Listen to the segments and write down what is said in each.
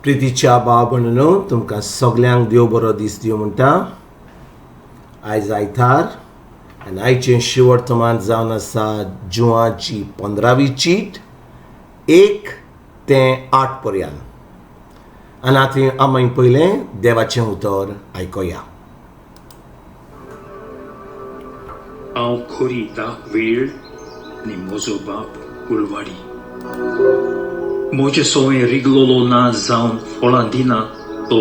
प्रितीच्या भाव भयणीनो, तुमकां सगल्यांक देव बरो दीस दिवं म्हणटा. आयज आयतार आनी आयचें शिवर्तमान जावन आसा जुवाची 15वी चीट 1 ते 8 पर्यंत. आनी आतां आमी पयलें देवाचें उतर आयकुया. हांव खोरी दाख वेळ आनी म्हजो बाप कुळवाडी. म्हजे सोवें रिगलोलो ना जावन फळां दिना तो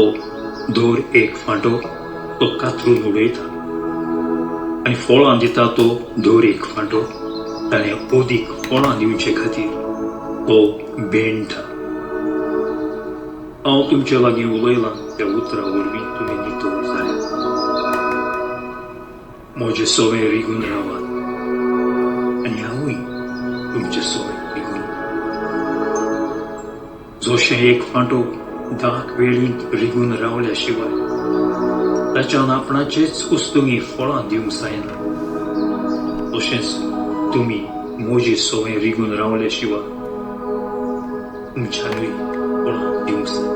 दर एक फांटो तो कातरून उडयता आनी फळां दिता तो दर एक फांटो ताणें अदीक फळां दिवचे खातीर तो बेणटा. हांव तुमचे लागीं उलयलां त्या उतरां वरवीं तुमी नितळ जायात. म्हजे सोवें रिगून रावात आनी हांवूय तुमचे सोवें रिगून. जशें एक फांटो दाख वेळींत रिगून रावल्या शिवाय ताच्यान आपणाचेच उस्तुंगी फळां दिवंक जायना, तशेंच तुमी म्हजे सोवें रिगून रावल्या शिवाय तुमच्यानूय फळां दिवंक जाय.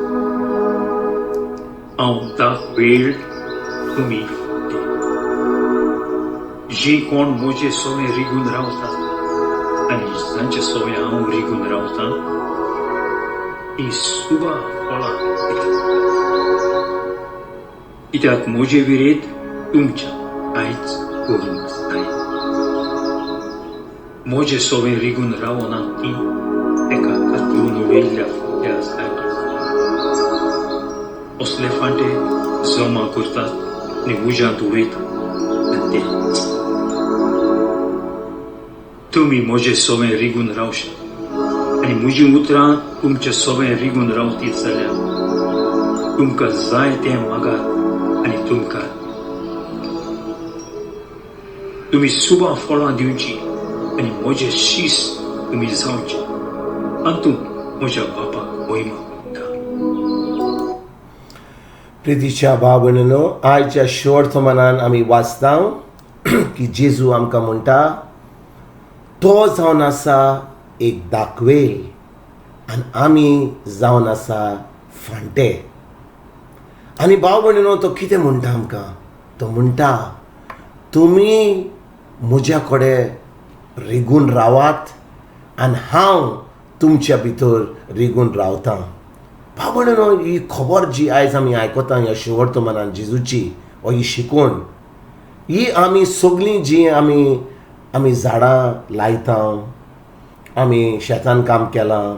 हांव दाख वेळ, तुमी फांटे. जी कोण म्हजे सोवें रिगून रावतात आनी जांचे सोवें हांव रिगून रावतां ती सुबा फळां दितात. कित्याक म्हजे विरेत तुमच्या कांयच करूंक जायना. म्हजे सोवें रिगून रावना ती एका कातरून उडयल्ल्या फांट्या सारकी. असले फांटे जमा करतात आनी उज्यांत उडयतात आनी ते. तुमी म्हजे सोवें रिगून रावशात आनी म्हजीं उतरां तुमचे सोवें रिगून रावतीत जाल्यार तुमकां जाय तें मागात आनी तुमकां तुमी सुबा फळां दिवची आनी म्हजे शीस तुमी जावचे. अंतू म्हज्या बापाक महिमा दिता. प्रितीच्या भाव भयणीनो, आयच्या शिवर्तमानान आमी वाचता की जेजू आमकां म्हणटा तो जावन आसा एक दाखवेल आनी आमी जावन आसा फांटे. आनी भाव भयणीनो, तो कितें म्हणटा आमकां? तो म्हणटा तुमी म्हज्या कडेन रिगून रावात आनी हांव तुमच्या भितर रिगून रावतां. भाव भयणीनो, ही खबर जी आयज आमी आयकता ह्या शिवर्तमानान जेजूची वा ही शिकवण, ही आमी सगळीं जी आमी आमी झाडां लायता, आमी शेतान काम केलां,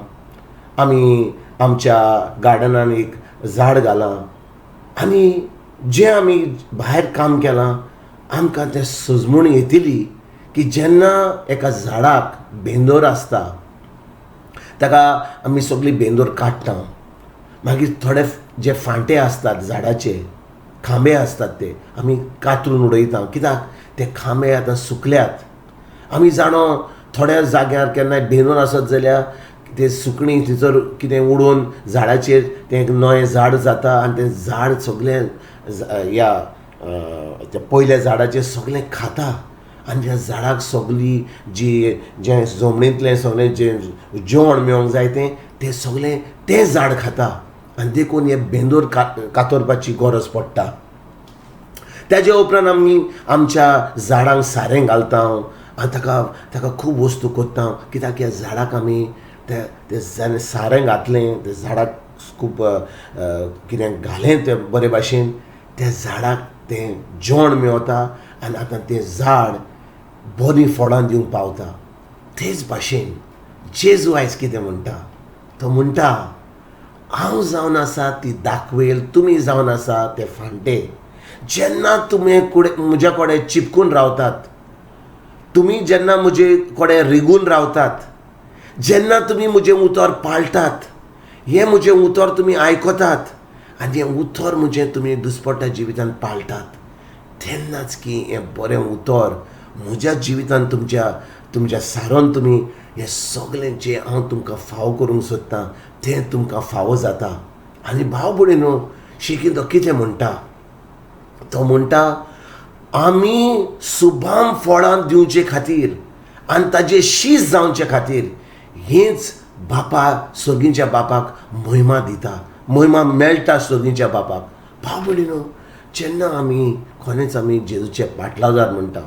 आमी आमच्या गार्डनान एक झाड घालां आनी जें आमी भायर काम केलां आमकां तें सजमूण येतली की जेन्ना एका झाडाक बेंदोर आसता ताका आमी सगळी बेंदोर काडटा, मागीर थोडे जे फांटे आसतात झाडाचे, खांबे आसतात ते आमी कातरून उडयता. कित्याक ते खांबे आतां सुकल्यात. आमी जाणो थोड्या जाग्यार केन्नाय बेंदोर आसत जाल्यार ते सुकणीं थंयसर कितें उडोवन झाडाचेर तें एक नवें झाड जाता आनी तें झाड सगळें ह्या त्या पयल्या झाडाचेर सगळें खाता आनी त्या झाडाक सगळी जी जें जमनींतलें सगळें जें जेवण मेळोंक जाय तें तें सगळें तें झाड खाता आनी देखून हें बेंदोर कातरपाची गरज पडटा. ताजे उपरांत आमी आमच्या झाडांक सारें घालता आनी ताका ताका खूब वस्तू करता. कित्याक ह्या झाडाक आमी तें सारें घातलें, त्या झाडाक खूब कितें घालें तें बरे भाशेन, त्या झाडाक तें जेवण मेवता आनी आतां तें झाड बरीं फळां दिवंक पावता. तेच भाशेन जेजू आयज कितें म्हणटा? तो म्हणटा हांव जावन आसा ती दाखवेल, तुमी जावन आसा ते फांटे. जेन्ना तुमी म्हज्या कडेन चिपकून रावतात, तुमी जेन्ना म्हजे कडेन रिगून रावतात, जेन्ना तुमी म्हजें उतर पाळटात, हें म्हजें उतर तुमी आयकतात आनी हें उतर म्हजें तुमी दुसपट्ट्या जिवितान पाळटात, तेन्नाच की हें बरें उतर म्हज्या जिवितान तुमच्या तुमच्या सारोन तुमी हें सगळें जें हांव तुमकां फावो करूंक सोदतां तें तुमकां फावो जाता. आनी भाव भयणीनो, शिकीन तो कितें म्हणटा? तो म्हणटा आमी सुभाम फळां दिवचे खातीर आनी ताजे शीस जावचे खातीर हीच बापा सर्गीच्या बापाक महिमा दिता. मोहिमा मेळटा सोगींच्या बापाक. भाव भयणीनो, जेन्ना आमी खरेंच आमी जेजूचे पाटलावदार म्हणटा,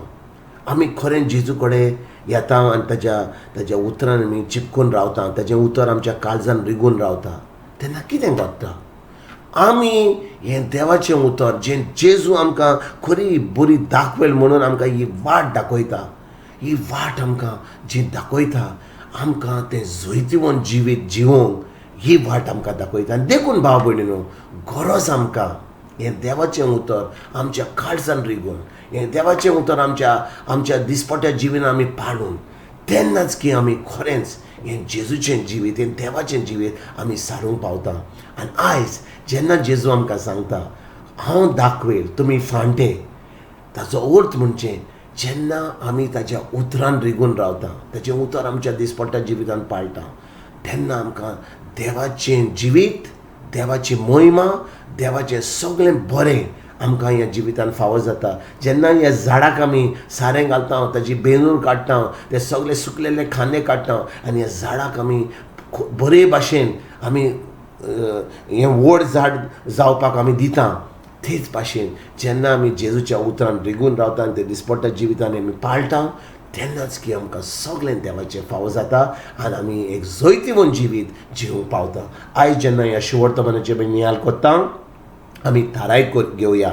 आमी खरेंच जेजू कडेन येता आनी ताज्या उतरान आमी चिपकून रावता, ताजें उतर आमच्या काळजान रिगून रावता, तेन्ना कितें घडटा? आमी हें देवाचें उतर जें जेजू आमकां खरी बरी दाखवेल म्हणून आमकां ही वाट दाखयता, ही वाट आमकां जी दाखयता आमकां तें जैतिवंत जिवीत जिवोवंक ही वाट आमकां दाखयता. आनी देखून भाव भयणीनो, गरज आमकां हें देवाचें उतर आमच्या काळजान रिगून, हें देवाचें उतर आमच्या आमच्या दिसपट्या जिवीन आमी पाळून, तेन्नाच की आमी खरेंच हें जेजूचें जिवीत, हें देवाचें जिवीत आमी सारूंक पावता. आनी आयज जेन्ना जेजू आमकां सांगता हांव दाखवेल तुमी फांटे, ताचो अर्थ म्हणजे जेन्ना आमी ताज्या उतरान रिगून रावता, ताचें उतर आमच्या दिसपट्ट्या जिवितान पाळटा, तेन्ना आमकां देवाचें जिवीत, देवाची मोहिमा, देवाचें सगळें बरें आमकां ह्या जिवितान फावो जाता. जेन्ना ह्या झाडाक आमी सारें घालता, ताजी बेनूर काडटा, ते सगळे सुकलेले खांदे काडटा आनी ह्या झाडाक आमी बरे भाशेन आमी हें व्हड झाड जावपाक आमी दिता, तेच भाशेन जेन्ना आमी जेजूच्या उतरान रिगून रावता आनी ते दिसपट्ट्या जिवितान आमी पाळटा, तेन्नाच की आमकां सगळें देवाचें फावो जाता आनी आमी एक जैतिवंत जिवीत जिवंक पावता. आयज जेन्ना ह्या शुवर्तमानाचें आमी नियाळ करता, आमी थाराय घेवया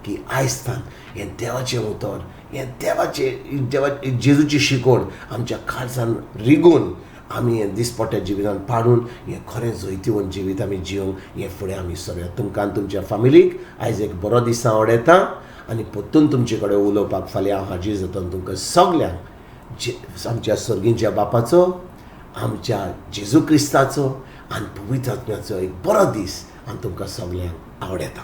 की आयज तान हें देवाचें उतर, हें देवाचें देवा जेजूची शिकवण आमच्या काळजान रिगून आमी हें दिसपट्ट्या जिवितान पाडून हें खरें जैतिवंत जिवीत आमी जिवंक हें फुडें आमी सरूया. तुमकां आनी तुमच्या फामिलीक आयज एक बरो दीस हांव वडयता आनी परतून तुमचे कडेन उलोवपाक फाल्यां हांव हाजीर जाता. तुमकां सगल्यांक आमच्या सर्गींच्या बापाचो, आमच्या जेजू क्रिस्ताचो आनी पवित्र आत्म्याचो एक बरो दीस आनी तुमकां सगल्यांक आवडटा.